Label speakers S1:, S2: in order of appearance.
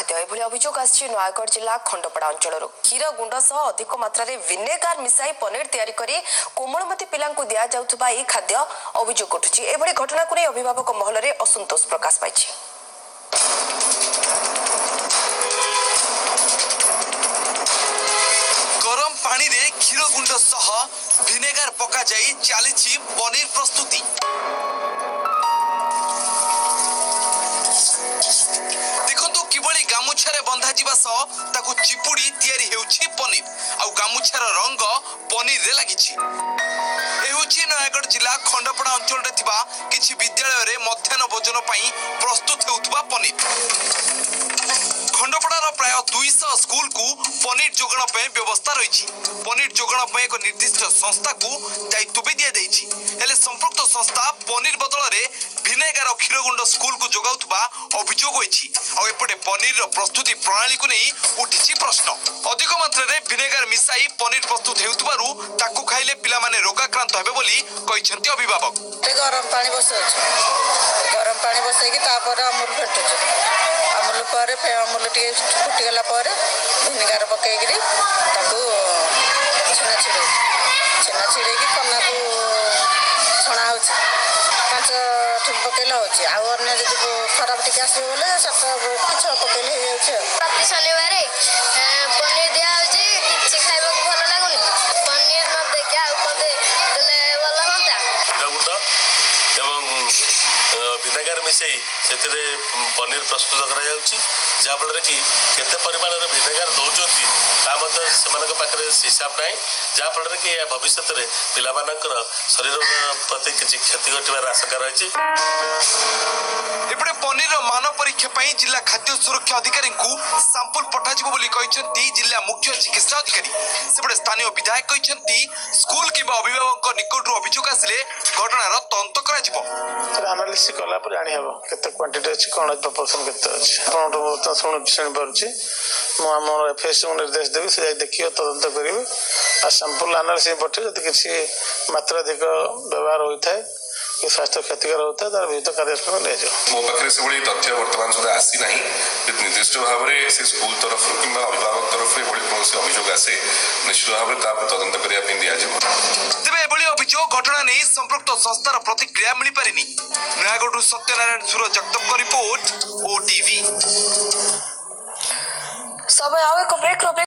S1: ଖାଦ୍ୟ। ଏଭଳି ଅଭିଯୋଗ ଆସିଛି ନୟାଗଡ଼ ଜିଲ୍ଲା ଖଣ୍ଡପଡ଼ା ଅଞ୍ଚଳରୁ। କ୍ଷୀର ଗୁଣ୍ଡ ସହ ଅଧିକ ମାତ୍ରାରେ ଭିନେଗାର ମିଶାଇ ପନିର ତିଆରି କରି କୋମଳମତି ପିଲାଙ୍କୁ ଦିଆଯାଉଥିବା ଏହି ଖାଦ୍ୟ ଅଭିଯୋଗ ଉଠୁଛି। ଏଭଳି ଘଟଣାକୁ ନେଇ ଅଭିଭାବକ ମହଲରେ ଅସନ୍ତୋଷ ପ୍ରକାଶ ପାଇଛି।
S2: ଗରମ ପାଣିରେ କ୍ଷୀର ଗୁଣ୍ଡ ସହ ଭିନେଗାର ପକାଯାଇ ଚାଲିଛି ପନିର ପ୍ରସ୍ତୁତି। ଦେଖନ୍ତୁ କିଭଳି ଗାମୁଛାରେ ବନ୍ଧାଯିବା ସହ ତାକୁ ଚିପୁଡ଼ି ତିଆରି ହେଉଛି ପନିର, ଆଉ ଗାମୁଛାର ରଙ୍ଗ ପନିରରେ ଲାଗିଛି। ଏ ହେଉଛି ନୟାଗଡ଼ ଜିଲ୍ଲା ଖଣ୍ଡପଡ଼ା ଅଞ୍ଚଳରେ ଥିବା କିଛି ବିଦ୍ୟାଳୟରେ ମଧ୍ୟାହ୍ନ ଭୋଜନ ପାଇଁ ପ୍ରସ୍ତୁତ ହେଉଥିବା ପନିର। ଖଣ୍ଡପଡ଼ାର ପ୍ରାୟ 200 ସ୍କୁଲକୁ ପନିର ଯୋଗାଣ ପାଇଁ ବ୍ୟବସ୍ଥା ରହିଛି। ପନିର ଯୋଗାଣ ପାଇଁ ଏକ ନିର୍ଦ୍ଦିଷ୍ଟ ସଂସ୍ଥାକୁ ଦାୟିତ୍ୱ ବି ଦିଆଯାଇଛି। ହେଲେ ସମ୍ପୃକ୍ତ ସଂସ୍ଥା ପନିର ବଦଳରେ ଭିନେଗାର, କ୍ଷୀର ଗୁଣ୍ଡ ସ୍କୁଲକୁ ଯୋଗାଉଥିବା ଅଭିଯୋଗ ହୋଇଛି। ଆଉ ଏପଟେ ପନିରର ପ୍ରସ୍ତୁତି ପ୍ରଣାଳୀକୁ ନେଇ ଉଠିଛି ପ୍ରଶ୍ନ। ଅଧିକ ମାତ୍ରାରେ ଭିନେଗାର ମିଶାଇ ପନିର ପ୍ରସ୍ତୁତ ହେଉଥିବାରୁ ତାକୁ ଖାଇଲେ ପିଲାମାନେ ରୋଗାକ୍ରାନ୍ତ ହେବେ ବୋଲି କହିଛନ୍ତି ଅଭିଭାବକ।
S3: ଗରମ ପାଣି ବସାଉଛୁ, ଗରମ ପାଣି ବସେଇକି ତାପରେ ଅମୁଲ ଫେଣ୍ଟୁଛୁ। ଅମୁଲ ପରେ ଅମୁଲ ଟିକେ ଫୁଟିଗଲା ପରେ ଭିନେଗାର ପକେଇକିରି ତାକୁ ଛେନା ଛିଡ଼ଉଛୁ। ଛେନା ଛିଡ଼େଇକି କନାକୁ ଛଣା ହେଉଛି। 5 ଠିକ ପକେଇଲେ ହେଉଛି, ଆଉ ଅନ୍ୟ ଯଦି ଖରାପ ଟିକେ ଆସିବ ବୋଲେ 7 କି 6 ପକେଇଲେ ହେଇଯାଉଛି। ଆଉ
S4: ପ୍ରତି ଶନିବାର ପନିର ଦିଆହେଉଛି, କିଛି ଖାଇବାକୁ ଭଲ ଲାଗୁନି। ପନିର ନ ଦେଇକି ଆଉ କଣ ଦେଲେ ଭଲ ହୁଅନ୍ତା।
S5: କ୍ଷୀର ଗୁଣ୍ଡ ଏବଂ ଭିନେଗାର ମିଶାଇ ସେଥିରେ ପନିର ପ୍ରସ୍ତୁତ କରାଯାଉଛି, ଯାହାଫଳରେ କି କେତେ ପରିମାଣରେ ଭିନେଗାର ଦେଉଛନ୍ତି ତା ମଧ୍ୟ ସେମାନଙ୍କ ପାଖରେ ହିସାବ ନାହିଁ, ଯାହାଫଳରେ କି ଏହା ଭବିଷ୍ୟତରେ ପିଲାମାନଙ୍କର ଶରୀର ପ୍ରତି କିଛି କ୍ଷତି ଘଟିବାର ଆଶଙ୍କା ରହିଛି।
S2: ଏପଟେ ପନିରର ମାନ ପରୀକ୍ଷା ପାଇଁ ଜିଲ୍ଲା ଖାଦ୍ୟ ସୁରକ୍ଷା ଅଧିକାରୀଙ୍କୁ ସାମ୍ପୁଲ ପଠାଯିବ ବୋଲି କହିଛନ୍ତି ଜିଲ୍ଲା ମୁଖ୍ୟ ଚିକିତ୍ସା ଅଧିକାରୀ। ସେପଟେ ସ୍ଥାନୀୟ ବିଧାୟକ କହିଛନ୍ତି, ସ୍କୁଲ କିମ୍ବା ଅଭିଭାବକଙ୍କ ନିକଟରୁ ଅଭିଯୋଗ ଆସିଲେ ଘଟଣାର ତଦନ୍ତ କରାଯିବ।
S6: ଆନାଲିସିସ୍ କଲା ପରେ ଜାଣିହେବ କେତେ କ୍ୱାଣ୍ଟିଟି ଅଛି, କ'ଣ ପ୍ରପୋର୍ସନ କେତେ ଅଛି। ଆପଣଙ୍କଠୁ ବର୍ତ୍ତମାନ ଶୁଣୁଛି, ଶୁଣିପାରୁଛି। ମୁଁ ଆମର ଏଫ୍ଏସ୍କୁ ନିର୍ଦ୍ଦେଶ ଦେବି, ସେ ଯାଇ ଦେଖିବ, ତଦନ୍ତ କରିବେ ଆଉ ସାମ୍ପୁଲ ଆନାଲିସିସ୍ ପଠେଇବେ। ଯଦି କିଛି ମାତ୍ରାଧିକ ବ୍ୟବହାର ହୋଇଥାଏ କି ସ୍ୱାସ୍ଥ୍ୟ କ୍ଷତିକାରକ ହେଉଥାଏ, ତାର ବିହିତ କାର୍ଯ୍ୟାନୁଷ୍ଠାନ ନିଆଯିବ।
S7: ମୋ ପାଖରେ ସେଭଳି ତଥ୍ୟ ବର୍ତ୍ତମାନ ସୁଦ୍ଧା ଆସିନାହିଁ। ଯଦି ନିର୍ଦ୍ଦିଷ୍ଟ ଭାବରେ ସେ ସ୍କୁଲ ତରଫରୁ କିମ୍ବା ଅଭିଭାବକ ତରଫରୁ ଏଭଳି କୌଣସି ଅଭିଯୋଗ ଆସେ, ନିଶ୍ଚିତ ଭାବରେ ତା ଉପରେ ତଦନ୍ତ କରିବା ପାଇଁ ଦିଆଯିବ।
S2: ତେବେ ଏଭଳି ଅଭିଯୋଗ ଘଟଣା ନେଇ ସମ୍ପୃକ୍ତ ସଂସ୍ଥାର ପ୍ରତିକ୍ରିୟା ମିଳିପାରିନି। ନୟାଗଡ଼ରୁ ସତ୍ୟନାରାୟଣ ସୁର ଜଗତପଙ୍କ ରିପୋର୍ଟ, ଓଟିଭି।
S1: ସମୟ ଆଉ ଏକ ବ୍ରେକ୍।